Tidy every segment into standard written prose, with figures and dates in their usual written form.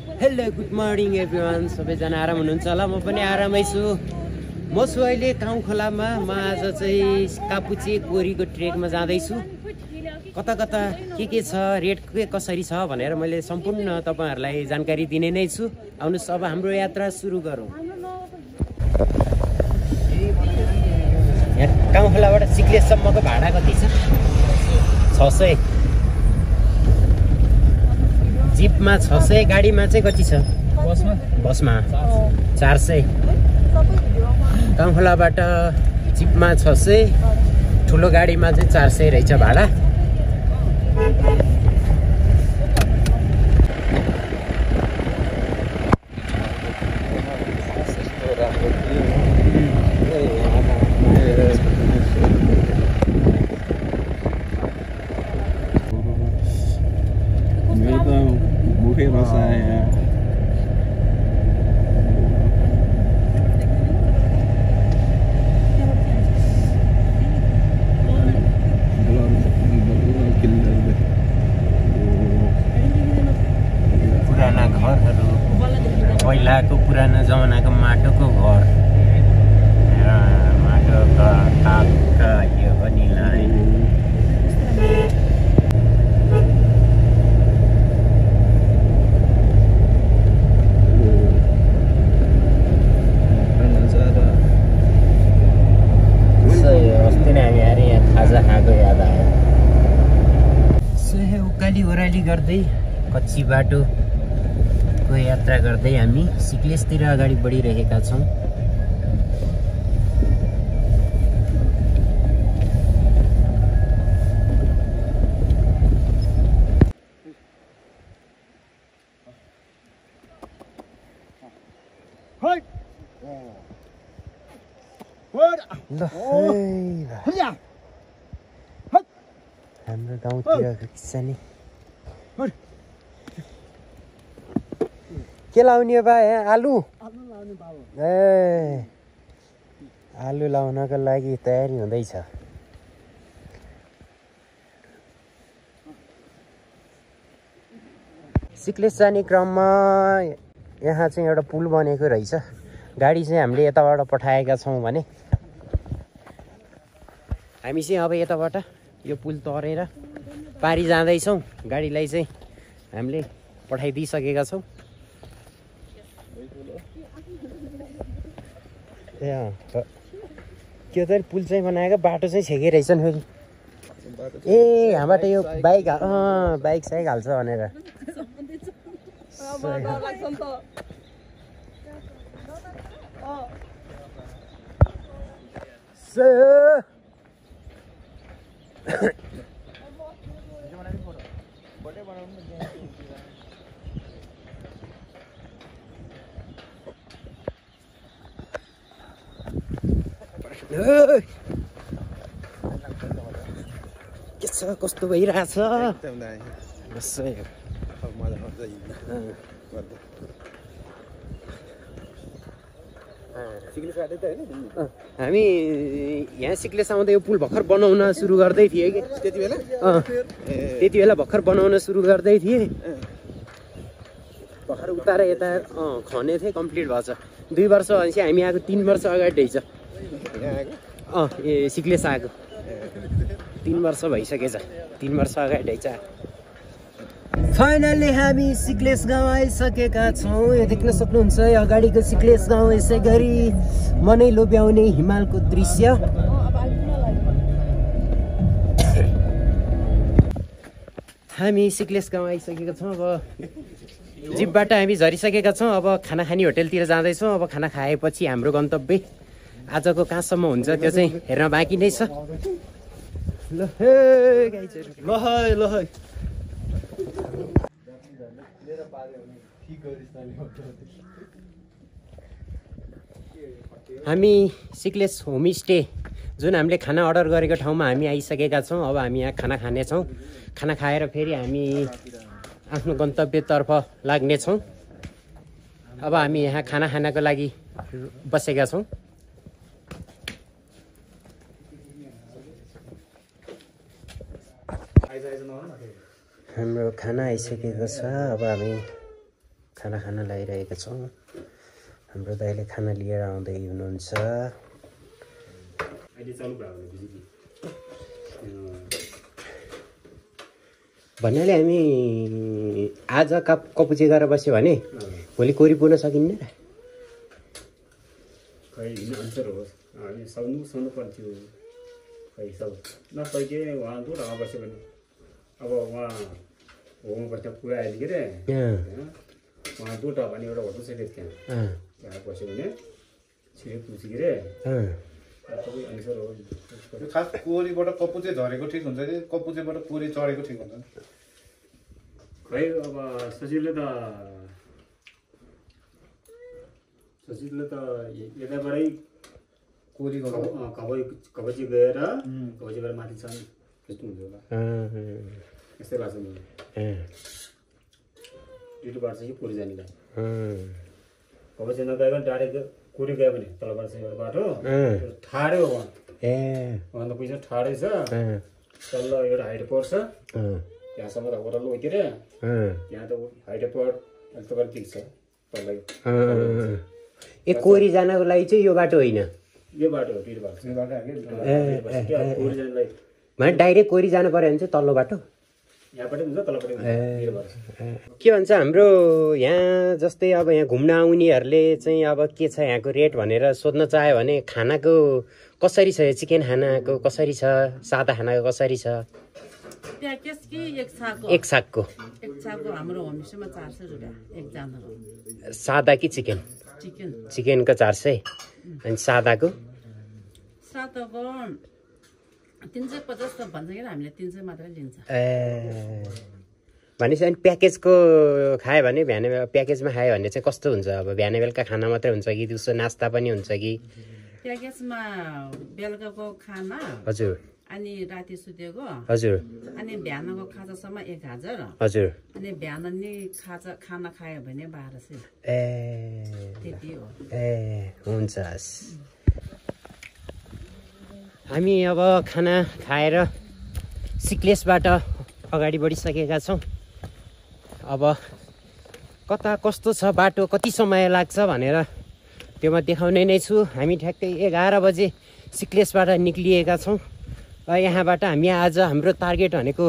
Hello good morning everyone, सबैजना आराम हुनुहुन्छ होला। म पनि आरामै छु। म छु अहिले काउँ खोलामा। म आज चाहिँ कापुचे कोरीको ट्रेकमा जाँदैछु। कता कता के छ, रेट के कसरी छ भनेर मैले सम्पूर्ण तपाईँहरूलाई जानकारी दिने नै छु। आउनुहोस् अब हाम्रो यात्रा सुरु गरौँ। यहाँ काउँ खोलाबाट सिक्लेससम्मको भाडा कति छ? 600। जिपमा 600, गाडीमा चाहिँ कति छ? बसमा 400। काउँखोलाबाट जिपमा 600, ठुलो गाडीमा चाहिँ 400 रहेछ भाडा। पुराना घरहरू, पहिलाको पुरानो जमानाको माटोको घर, माटोका कागका यो पनि लाइन। अस्ति नै हामी आएर यहाँ खाजा खाएको याद आयो। उकाली ओह्राली गर्दै कच्ची बाटोको यात्रा गर्दै हामी सिक्लेसतिर अगाडि बढिरहेका छौँ। हाम्रो गाउँतिर किस्सा नि के लाउने बा? आलु ए आलु लाउनको लागि तयारी हुँदैछ। सिक्लेस जाने क्रममा यहाँ चाहिँ एउटा पुल बनेको रहेछ। गाडी चाहिँ हामीले यताबाट पठाएका छौँ भने हामी चाहिँ अब यताबाट यो पुल तरेर पारी जाँदैछौँ। गाडीलाई चाहिँ हामीले पठाइदिइसकेका छौँ। त्यो त पुल चाहिँ बनाएको, बाटो चाहिँ छेकै रहेछन् फेरि। ए यहाँबाट यो बाइक बाइक साइक हाल्छ भनेर। के छ, कस्तो भइरहेछ? हामी यहाँ सिक्लेस आउँदा यो पुल भर्खर बनाउन सुरु गर्दै थिएँ कि त्यति बेला भर्खर बनाउन सुरु गर्दै थिएँ। भर्खर उता र यता खने थिएँ, कम्प्लिट भएछ। 2 वर्ष भनेपछि हामी आएको 3 वर्ष अगाडि रहेछ। ए सिक्लेस आएको 3 वर्ष भइसकेछ। 3 वर्ष अगाडि रहेछ। फाइनल्ली हामी सिक्लेस गाउँ आइसकेका छौँ। यो देख्न सक्नुहुन्छ यो अगाडिको सिक्लेस गाउँ। यसै गरी मनै लोभ्याउने हिमालको दृश्य। हामी सिक्लेस गाउँ आइसकेका छौँ। अब जिपबाट हामी झरिसकेका छौँ। अब खाना खाने होटेलतिर जाँदैछौँ। अब खाना खाएपछि हाम्रो गन्तव्य आजको कहाँसम्म हुन्छ त्यो चाहिँ हेर्न बाँकी नै छ। ल हामी सिक्लेस होमस्टे जुन हामीले खाना अर्डर गरेको ठाउँमा हामी आइसकेका छौँ। अब हामी यहाँ खाना खानेछौँ। खाना खाएर फेरि हामी आफ्नो गन्तव्यतर्फ लाग्नेछौँ। अब हामी यहाँ खाना खानको लागि बसेका छौँ। हाम्रो खाना आइसकेको छ। अब हामी खाना खान लागिरहेका छौँ। हाम्रो दाइले खाना लिएर आउँदै हुनुहुन्छ। भन्नाले हामी आज कपुचे गरेर बस्यो भने भोलि कोरी पुग्न सकिन्न र? खै अन्सर होस् हामी सुन्नु पर्थ्यो। खै सब नसके उहाँ दुःखमा बस्यो भने अब उहाँ होमबाट पुरा आइदियो के अरे उहाँ दुःख भने एउटा होटल छ त्यहाँ बस्यो भने छिटो पुग्छ के अरे अनुसार हो। खास कोरीबाट कपुचे झरेको ठिक हुन्छ कि कपुचेबाट कोरी चढेको ठिक हुन्छ? खै अब सजिलो त यताबाटै कोरी कबची गएर माथि छ त्यस्तो हुन्छ होला यस्तै लाग्छ मलाई। दुईटो बाटो छ कि कोरी जानेलाई कबची नगएर डाइरेक्ट कोरी गयो भने तलबाट चाहिँ एउटा बाटो ठाडै हो वहाँ त पैसा ठाडै छ तल एउटा हाइट पर्छ त्यहाँसम्म त ओह्रालो हो के अरे त्यहाँ त हाइट पर्ट अहिले तपाईँले देख्छ तललाई। ए कोरी जानको लागि चाहिँ यो बाटो होइन, यो बाटो हो दुईटो बाटो कोरी जानलाई भने डाइरेक्ट कोरी जानु पर्यो भने चाहिँ तल्लो बाटो यहाँबाट हुन्छ तलबाट के भन्छ हाम्रो यहाँ जस्तै अब यहाँ घुम्न आउनेहरूले चाहिँ अब के छ यहाँको रेट भनेर सोध्न चाह्यो भने खानाको कसरी छ? चिकन खानाको कसरी छ? सादा खानाको कसरी छ? एक सागको हाम्रो होमस्टेमा 400 रुपैयाँ एकजनाको। सादा कि चिकन? चिकनको 400 अनि सादाको 350 त भन्छ कि हामीले 300 मात्रै लिन्छ। भनेपछि अनि प्याकेजको खायो भने बिहान प्याकेजमा खायो भने चाहिँ कस्तो हुन्छ? अब बिहान बेलुका खाना मात्रै हुन्छ कि दिउँसो नास्ता पनि हुन्छ कि? प्याकेजमा बेलुकाको खाना हजुर अनि राति सुतेको हजुर अनि बिहानको खाजासम्म 1000 हजुर अनि बिहान नि खाना खायो भने 1200 त्यति हो। हुन्छ। हामी अब खाना खाएर सिक्लेसबाट अगाडि बढिसकेका छौँ। अब कता कस्तो छ बाटो, कति समय लाग्छ भनेर त्यो म देखाउने नै छु। हामी ठ्याक्कै 11 बजे सिक्लेसबाट निक्लिएका छौँ। यहाँबाट हामी आज हाम्रो टार्गेट भनेको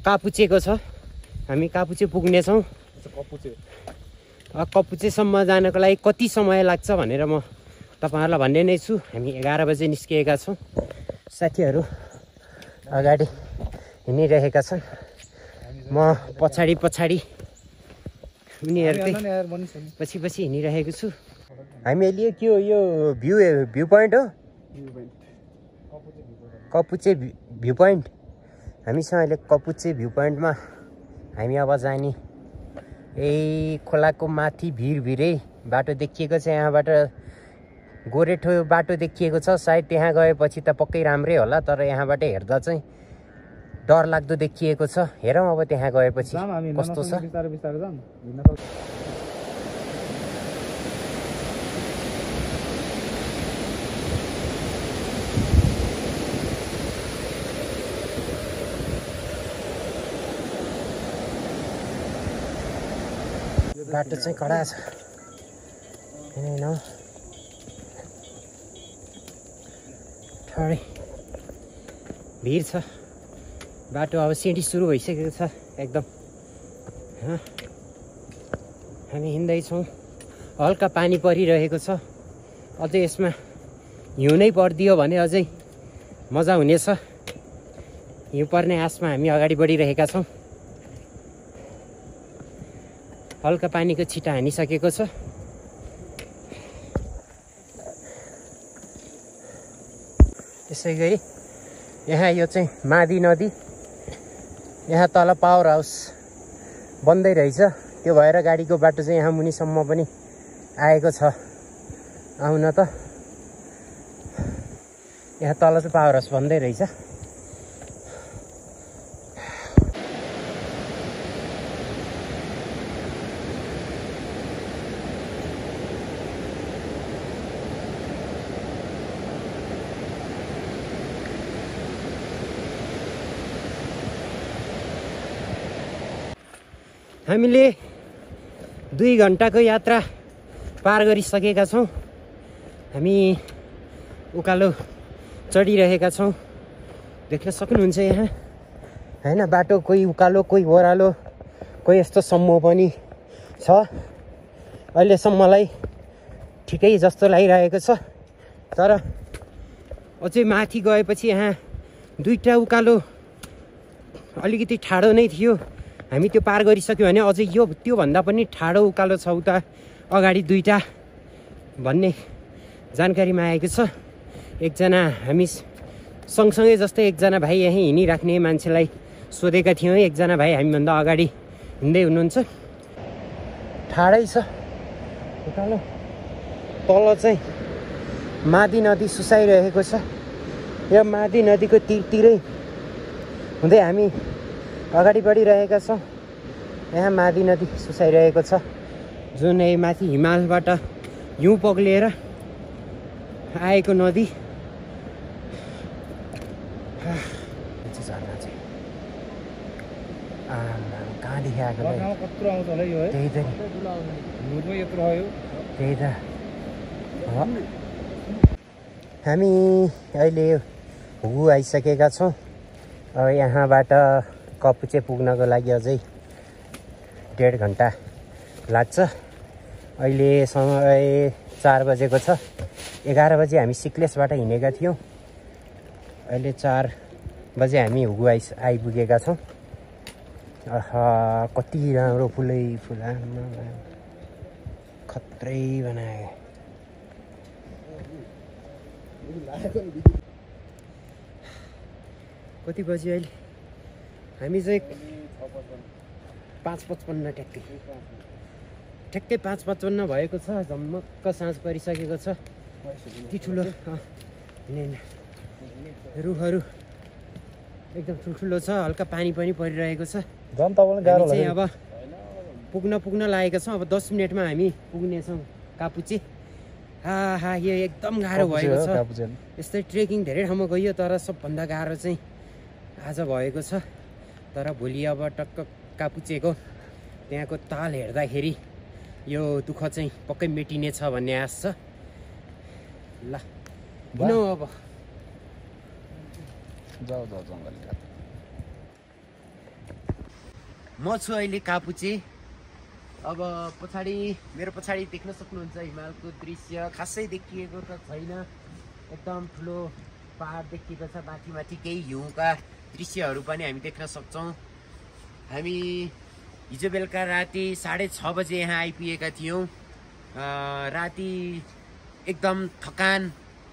कापुचेको छ। हामी कापुचे पुग्नेछौँ। कपुचेसम्म जानको लागि कति समय लाग्छ भनेर म तपाईँहरूलाई भन्ने नै छु। हामी 11 बजे निस्किएका छौँ। साथीहरू अगाडि हिँडिरहेका छन्, म पछाडि उनीहरूकै पछि हिँडिरहेको छु। हामी अहिले के हो यो भ्यू पोइन्ट हो, कपुचे भ्यू पोइन्ट। हामीसँग अहिले कपुचे भ्यू पोइन्टमा हामी अब जाने। यही खोलाको माथि भिरै बाटो देखिएको छ। यहाँबाट गोरेठो बाटो देखिएको छ। सायद त्यहाँ गएपछि त पक्कै राम्रै होला, तर यहाँबाट हेर्दा चाहिँ डरलाग्दो देखिएको छ। हेरौँ अब त्यहाँ गएपछि कस्तो छ। बाटो चाहिँ कडा छ किन ठहरै भिड छ। बाटो अब सिँढी सुरु भइसकेको छ एकदम। हामी हिँड्दैछौँ। हल्का पानी परिरहेको छ। अझै यसमा हिउँ नै परिदियो भने अझै मजा हुनेछ। हिउँ पर्ने आशमा हामी अगाडि बढिरहेका छौँ। हल्का पानीको छिटा हानिसकेको छ। त्यसै गरी यहाँ यो चाहिँ मादी नदी, यहाँ तल पावर हाउस बन्दै रहेछ। त्यो भएर गाडीको बाटो चाहिँ यहाँ मुनिसम्म पनि आएको छ। आउन त यहाँ तल चाहिँ पावर हाउस बन्दै रहेछ। हामीले 2 घन्टाको यात्रा पार गरिसकेका छौँ। हामी उकालो चढिरहेका छौँ। देख्न सक्नुहुन्छ यहाँ हैन, बाटो कोही उकालो कोही ओह्रालो कोही यस्तो समूह पनि छ। अहिलेसम्मलाई ठिकै जस्तो लागिरहेको छ, तर अझै माथि गएपछि यहाँ 2टा उकालो अलिकति ठाडो नै थियो। हामी त्यो पार गरिसक्यो भने अझै यो त्योभन्दा पनि ठाडो उकालो छ उता अगाडि 2टा भन्ने जानकारीमा आएको छ। एकजना हामी सँगसँगै जस्तै एकजना भाइ यहीँ हिँडिराख्ने मान्छेलाई सोधेका थियौँ। एकजना भाइ हामीभन्दा अगाडि हिँड्दै हुनुहुन्छ। ठाडै छ उकालो। तल चाहिँ मादी नदी सुसाइरहेको छ। यो मादी नदीको तिरतिरै हुँदै हामी अगाडि बढिरहेका छौँ। यहाँ मादी नदी सुसाइरहेको छ, जुन यही माथि हिमालबाट हिउँ पग्लिएर आएको नदी। झर्ना चाहिँ कहाँदेखि आएको कत्रो आउँछ होला यो है, त्यही त हिउँदमा यत्रो आयो। त्यही त हामी अहिले हुगु आइसकेका छौँ। अब यहाँबाट कपुचे पुग्नको लागि अझै 1.5 घन्टा लाग्छ। अहिले समय 4 बजेको छ। 11 बजे हामी सिक्लेसबाट हिँडेका थियौँ। अहिले 4 बजे हामी हुगु आइपुगेका छौँ। कति राम्रो फुलै फुला खत्रै बनाए। कति बजी अहिले? हामी चाहिँ 5:55 ठ्याक्कै 5:55 भएको छ। झमक्क साँझ परिसकेको छ। यति ठुलो रुखहरू एकदम ठुल्ठुलो छ। हल्का पानी पनि परिरहेको छ। हामी चाहिँ अब पुग्न लागेका छौँ। अब 10 मिनटमा हामी पुग्नेछौँ कापुचे। यो एकदम गाह्रो भएको छ। यस्तै ट्रेकिङ धेरै ठाउँमा गइयो, तर सबभन्दा गाह्रो चाहिँ आज भएको छ। तर भोलि अब टक्क कापुचेको त्यहाँको ताल हेर्दाखेरि यो दुःख चाहिँ पक्कै मेटिनेछ भन्ने आश छ। ल हिँडौँ अब। म छु अहिले कापुचे। अब पछाडि मेरो पछाडि देख्न सक्नुहुन्छ हिमालको दृश्य। खासै देखिएको त छैन, एकदम ठुलो पहाड देखिएको छ। माथि माथि केही हिउँका दृश्यहरू पनि हामी देख्न सक्छौँ। हामी हिजो बेलुका राति 6:30 बजे यहाँ आइपुगेका थियौँ। राति एकदम थकान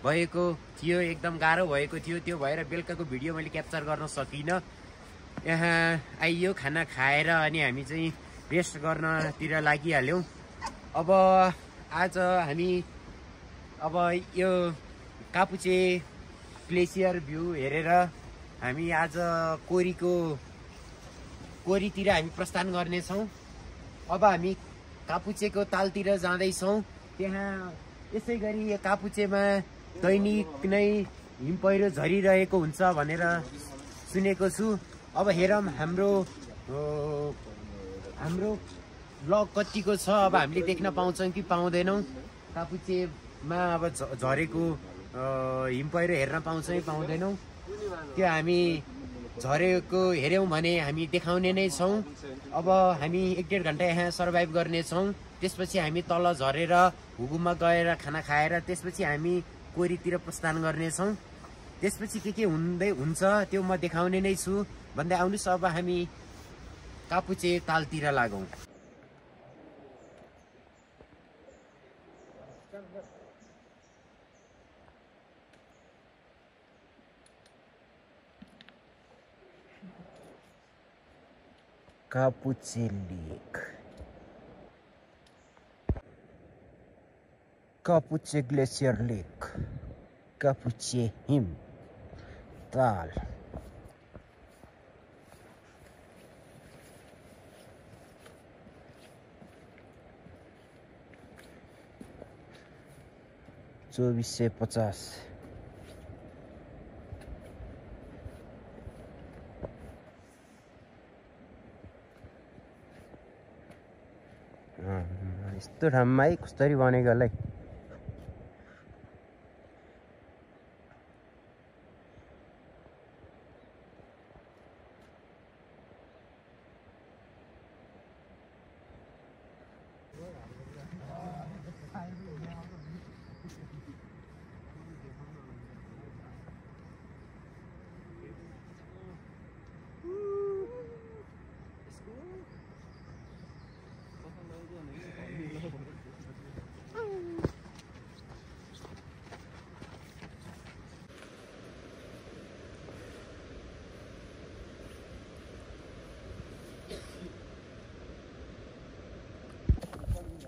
भएको थियो, एकदम गाह्रो भएको थियो। त्यो भएर बेलुकाको भिडियो मैले क्याप्चर गर्न सकिनँ। यहाँ आइयो, खाना खाएर अनि हामी चाहिँ रेस्ट गर्नतिर लागिहाल्यौँ। अब आज हामी यो कापुचे ग्लेसियर भ्यू हेरेर हामी आज कोरीतिर हामी प्रस्थान गर्नेछौँ। अब हामी कापुचेको तालतिर जाँदैछौँ। त्यहाँ यसै गरी कापुचेमा दैनिक नै हिम पहिरो झरिरहेको हुन्छ भनेर सुनेको छु। अब हेरौँ हाम्रो ब्लग कतिको छ, अब हामीले देख्न पाउँछौँ कि पाउँदैनौँ। कापुचेमा अब झरेको हिम पहिरो हेर्न पाउँछौँ कि पाउँदैनौँ, त्यो हामी झरेको हेऱ्यौँ भने हामी देखाउने नै छौँ। अब हामी 1.5 घन्टा यहाँ सर्भाइभ गर्नेछौँ। त्यसपछि हामी तल झरेर हुगुमा गएर खाना खाएर त्यसपछि हामी कोरीतिर प्रस्थान गर्नेछौँ। त्यसपछि के हुन्छ त्यो म देखाउने नै छु। भन्दै आउनुहोस् अब हामी कापुचे तालतिर लागौँ। कापुचे लेक, कापुचे ग्लेसियर लेक, कापुचे हिम ताल। $2450। यस्तो ठाउँमा है कसरी बनेको होला है।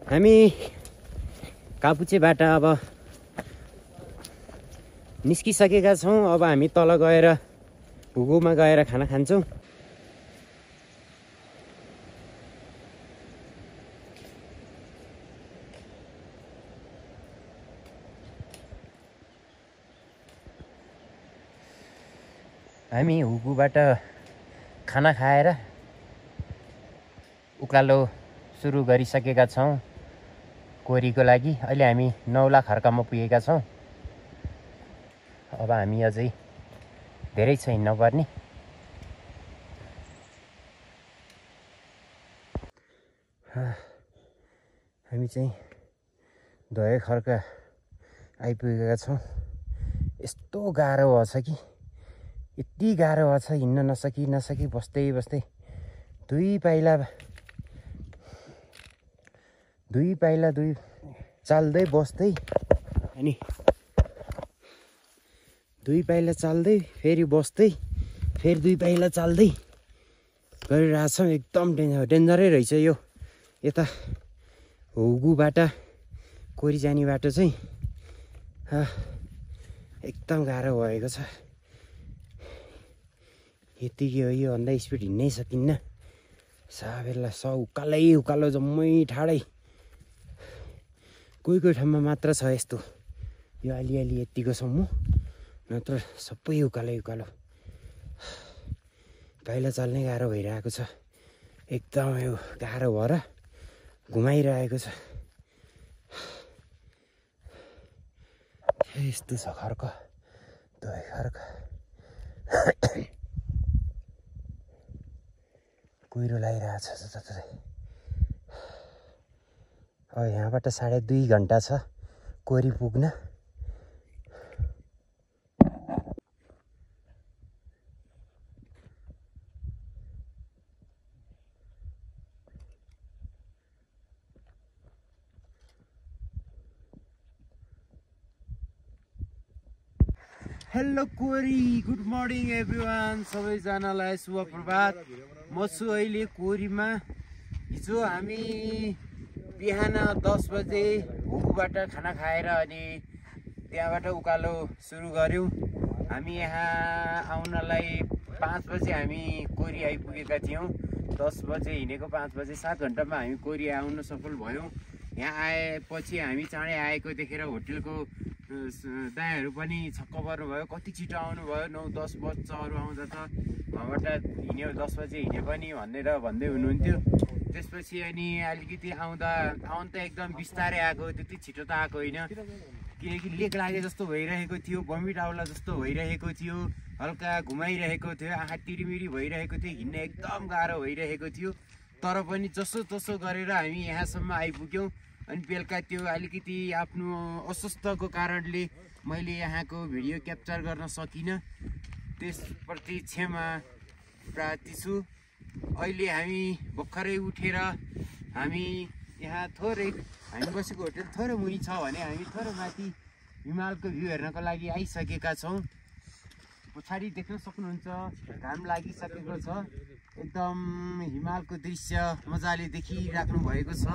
हामी कापुचेबाट अब निस्किसकेका छौँ। अब हामी तल गएर हुगुमा गएर खाना खान्छौँ। हामी हुगुबाट खाना खाएर उकालो सुरु गरिसकेका छौँ कोरीको लागि। अहिले हामी 9 लाख खर्कामा पुगेका छौँ। अब हामी अझै धेरै छ हिँड्न पर्ने। हामी चाहिँ दहे खर्का आइपुगेका छौँ। यस्तो गाह्रो भएछ कि यति गाह्रो भएछ हिँड्न नसकी बस्दै दुई पाइला चाल्दै बस्दै अनि 2 पाइला चाल्दै फेरि बस्दै फेरि 2 पाइला चाल्दै गरिरहेछौँ। एकदम डेन्जरै रहेछ यो। यता हुगुबाट कोरी जाने बाटो चाहिँ एकदम गाह्रो भएको छ। यतिकै हो, योभन्दा स्पिड हिँड्नै सकिन्न। साबेला उकालो जम्मै ठाडै। कोही ठाउँमा मात्र छ यस्तो, यो अलि यतिको सम्म, नत्र सबै उकालो। पाइला चाल्नै गाह्रो भइरहेको छ। एकदम यो गाह्रो भएर घुमाइरहेको छ। यस्तो छ खर्क दहे खर्क। कुहिरो लागिरहेछ जताततै। अब यहाँबाट 2.5 घन्टा छ कोरी पुग्न। हेलो कोरी, गुड मर्निङ एभ्रिवान। सबैजनालाई शुभ प्रभात। म छु अहिले कोरीमा। हिजो हामी बिहान 10 बजे हुगुबाट खाना खाएर अनि त्यहाँबाट उकालो सुरु गऱ्यौँ। हामी यहाँ आउनलाई 5 बजे हामी कोरी आइपुगेका थियौँ। 10 बजे हिँडेको 5 बजे 7 घन्टामा हामी कोरी आउन सफल भयौँ। यहाँ आएपछि हामी चाँडै आएको देखेर होटेलको दाइहरू पनि छक्क पर्नुभयो। कति छिटो आउनुभयो, 9-10 बच्चाहरू आउँदा त वहाँबाट हिँड्यो 10 बजे हिँड्यो पनि भन्दै हुनुहुन्थ्यो। त्यसपछि अनि अलिकति आउनु त एकदम बिस्तारै आएको, त्यति छिटो त आएको होइन। किनकि लेक लागे जस्तो भइरहेको थियो, बमिट आउला जस्तो भइरहेको थियो, हल्का घुमाइरहेको थियो, आँखा तिरिमिरी भइरहेको थियो, हिँड्न एकदम गाह्रो भइरहेको थियो। तर पनि जसो तसो गरेर हामी यहाँसम्म आइपुग्यौँ। अनि बेलुका त्यो अलिकति आफ्नो अस्वस्थको कारणले मैले यहाँको भिडियो क्याप्चर गर्न सकिनँ, त्यसप्रति क्षमा प्रार्थी छु। अहिले हामी भर्खरै उठेर हामी यहाँ हामी बसेको होटेल थोरै मुनि छ भने हामी थोरै माथि हिमालको भ्यू हेर्नको लागि आइसकेका छौँ। पछाडि देख्न सक्नुहुन्छ घाम लागिसकेको छ। एकदम हिमालको दृश्य मजाले देखिराख्नु भएको छ।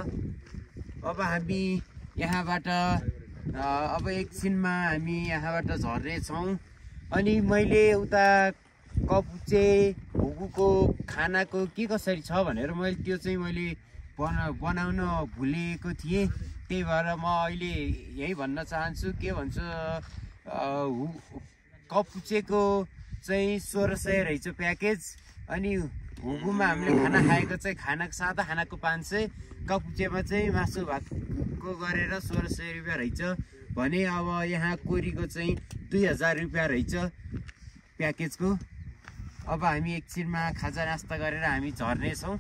अब हामी यहाँबाट अब एकछिनमा हामी यहाँबाट झर्नेछौँ। अनि मैले उता कपुचे हुगुको खानाको के कसरी छ भनेर त्यो चाहिँ मैले बनाउन भुलेको थिएँ। त्यही भएर म अहिले यही भन्न चाहन्छु। के भन्छ, कपुचेको चाहिँ 1600 रहेछ प्याकेज। अनि हुगुमा हामीले खाना खाएको चाहिँ सादा खानाको 500, कपुचेमा चाहिँ मासु भातको गरेर 1600 रुपियाँ रहेछ भने अब यहाँ कोरीको चाहिँ 2000 रुपियाँ रहेछ प्याकेजको। अब हामी एकछिनमा खाजा नास्ता गरेर हामी झर्नेछौँ।